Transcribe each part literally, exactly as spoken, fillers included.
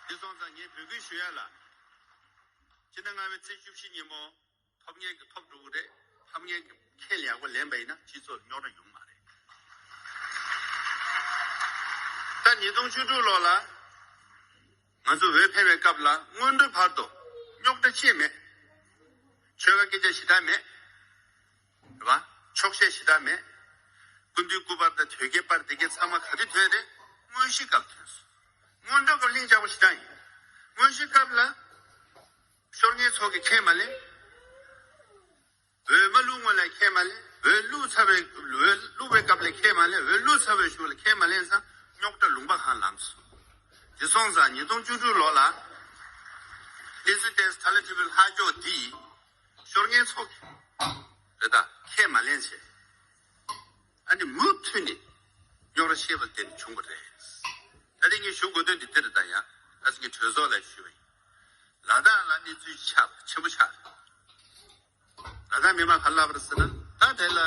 དེ་སོང་ཙང་ངས་འབོད་སྐུལ་ཞུ་ཡ་ལ། སྤྱི་ཟླ་ལྔ་པའི་ཚེས་བཅུ་བཞི་ཉིན་མོ་ཐོབ་མཁན་གྱི་ཐོབ་འགྲོ་གི་རེད། ཐོབ་མཁན་གྱི་ཁས་ལེན་ཡག་པོ་ལེན་པ་ཡིན་ན་སྤྱི་ཚོགས་རྙོག་དྲ་ཡོང་མ་རེད། ད་ཉིས་སྟོང་བཅུ་དྲུག་ལོ་ལ་ང་ཚོ་འོས་འཕེན་པའི་སྐབས་ལ་སྔོན་འགྲོ་བར་དུ་རྙོག་དྲ་ཅི་མེད། ཆོལ་ཁ་སྐད་ཆ་ཞེ་དྲག་མེད། རེད་བ། ཕྱོགས་ཞེན་ཞེ་དྲག་མེད། སྐུ་མདུན་སྐུ་པར་དང་དོལ་རྒྱལ་པར་དེ་གའི་ཚང་མ་ག་དུས་ཐོན་རེད། དངོས་གཞི་སྐབས་ཐོན་སོང་། སྔོན་འགྲོ་སྐབས་ལྷིང་འཇགས་པོ་ཞེ་དྲག་ཡིན། དངོས་གཞི་སྐབས་ལ་ཤོར་མཁན་ཚོ་གིས་ཁས་མ་ལེན། འོས་མ་བླུག་སྔོན་ལ་ཁས་མ་ལེན། འོས་བླུག་ཚར་བའི་འོས་བླུག་པའི་སྐབས་ལ་ཁས་མ་ལེན། འོས་བླུག་ཚར་བའི་གཞུག་ལ་ཁས་མ་ལེན་ཙང་རྙོག་དྲ་ལུང་པ་གང་ལངས་སོང་། དེ་སོང་ཙང་ཉིས་སྟོང་བཅུ་དྲུག་ལོ་ལ་གནས་ཚུལ་ཏོག་ཙམ་ཐ་ལ་ཐི་བའི་ལྷག་ཀྱོག་འདི་ཤོར་མཁན་ཚོ་གིས་རེད་ད་ཁས་མ་ལེན་བྱས། ཨ་ནི་མུ་མཐུད་ནས་རྙོག་དྲ་ཤེས་པ་དེ་ནི་བྱུང་བ་རེད། ད་རེས་ངས་ཞུ་དགོས་དོན་འདི་འདི་རེད་ད་ཡ། ཨ་ཙི་ངས་གྲོས་ཚོགས་ལ་ཞུས་པ་ཡིན། ལ་དྭགས་ལ་གནས་ཚུལ་ཆགས་པ་ཆེན་པོ་ཆགས་རེད། ལ་དྭགས་མི་མང་ག་རེ་ལབ་པ་རེད་ཟེར་ན། ད་དེ་ལ་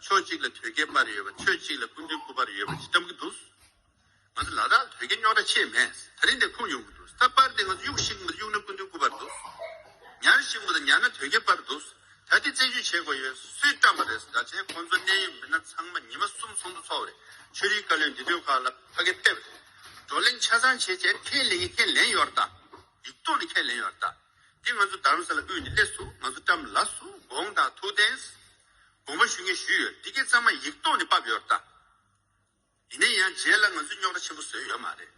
ཕྱོགས་གཅིག་ལ་དོལ་རྒྱལ་དམར་ཡོད་པ། ཕྱོགས་གཅིག་ལ་སྐུ་མདུན་སྐུ་པར་ཡོད་པ་ཅིག་བཀྲམ་གྱི་འདུག་ང་ཚོ་ལ་དྭགས་དོལ་རྒྱལ་རྙོག་དྲ་ཆེ་མེད། ད་རིང་དེ་ཁུངས་ཡོང་གི་འདུག་ད་པར་དེ་ང་ཚོ་གཡུག་ཤིག་མ་གཡུག་ན་སྐུ་མདུན་སྐུ་པར་འདུག་ཉར་ཤིག་མ་ད་ཉར་ན་དོལ་རྒྱལ་པར་འདུག་ད་དེ་རྩད་གཅོད་བྱེད་དགོས་ཡོད། སུས་བཀྲམ་པ་རེད་ཟེར་ད་ཆའི་ཁོང་ཚོ་གནད་ཡོད་མི་སྣ་ཚང་མ་ཉི་མ་གསུམ་ཚོགས་འདུ་ཚོགས་པ་རེད། ཆོས་རིག་བཀའ་བློན་འདི་དོན་ཁག་ལ་ཕ་གི་ཕེབས་རེད། བགྲོ་གླེང་ཆ་ཚང་བྱས་བྱས་ཁས་ལེན་གྱི་ཁས་ལེན་ཡོད་རེད་ད། ཡིག་ཐོག་ནས་ཁས་ལེན་ཡོད་རེད་ད། འདི་ང་ཚོ་རྡ་རམ་ས་ལ་དབུས་ནས་སླེབས་སོང་། ང་ཚོ་བཀྲམ་ལབ་སོང་། དགོངས་དག་ཐུགས་བདེན། དགོངས་པ་ཞུ་མཁན་ཞུས་ཡོད། འདི་གའི་ཚང་མ་ཡིག་ཐོག་ནས་ཕབ་ཡོད་རེད་ད། ཡིན་ན་ཡང་རྗེས་ལ་ང་ཚོས་རྙོག་དྲ་ཆེན་པོ་བཟོས་ཡོད་མ་རེད།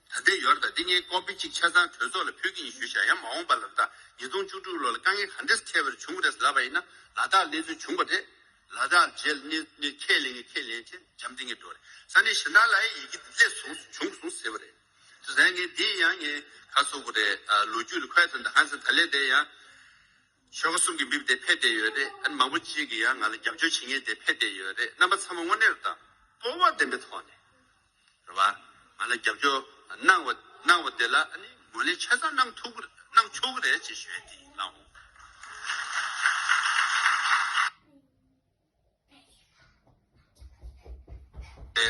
ད་ལྟའི་ཡོད་རེད་ད། འདི་ངས་ཀོ་པི་གཅིག་ཆ་ཚང་གྲོས་ཚོགས་ལ་ཕུལ་གྱི་ཡིན་ཞུས་བཞག་ཡང་མ་འོངས་པ་ལ་ད་ཉིས་སྟོང་བཅུ་དྲུག་ལོ་ལ་དཀའ་ངལ་ག་འདྲས་འཕྲད་པ་རེད་བྱུང་བ་རེད་ལབ་པ་ཡིན་ན། ལ་དྭགས་གནས་ཚུལ་བྱུང་བ་རེད། ལ་དྭགས་རྗེས་ལ་གནས་གནས་ཁས་ལེན་གྱི་ཁས་ལེན་བྱས་འཇམ་ཐིང་ངེ་འགྲོ་རེད། ས་གནས་གཞན་དག་ལ་ཡི་གེ་འདི་སླེབས་སོང་བྱུང་སོང་ཟེར་བ་རེད། དེ་ཟེར་ངས་འདི་ཡང་ངས་ག་སོགས་པ་རེད། ལོ་རྒྱུས་ལ་ཁོའི་ཚོ་འདི་ཧན་སན་ད་ལས་དེ་ཡང་ཆོལ་ཁ་གསུམ་གྱི་མི་དེ་ཕེབས་བསྡད་ཡོད་རེད། ཨ་ནི་མང་པོ་ཅིག་གིས་ཡང་ང་ལ་རྒྱབ་སྐྱོར་བྱེད་མཁན་དེ་ཕེབས་བསྡད་ཡོད་རེད། རྣམ་པ་ཚང་མ་དངོས་གནས་རེད་དང་སྤོབས་པ་ལྡན་པའི་ཐོག་ནས་རེད་བ། ང་ལ་རྒྱབ་སྐྱོར་གནང་བ་གནང་བ་དེ་ལ་ཨ་ནི་ངོས་ལེན་ཆ་ཚང་གནང་ཐུབ་ཀྱི་གནང་ཆོག་གི་རེད་ཅེས་ཞུ་ཡ་དེ་ཡིན་ལགས་འོང་།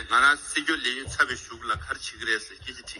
ང་རང་སྲིད་སྐྱོང་ལས་ཡུན་ཚར་བའི་གཞུག་ལ་ག་རེ་བྱེད་ཀྱི་རེད་ཟེར་སྐད་ཆ་དྲིས།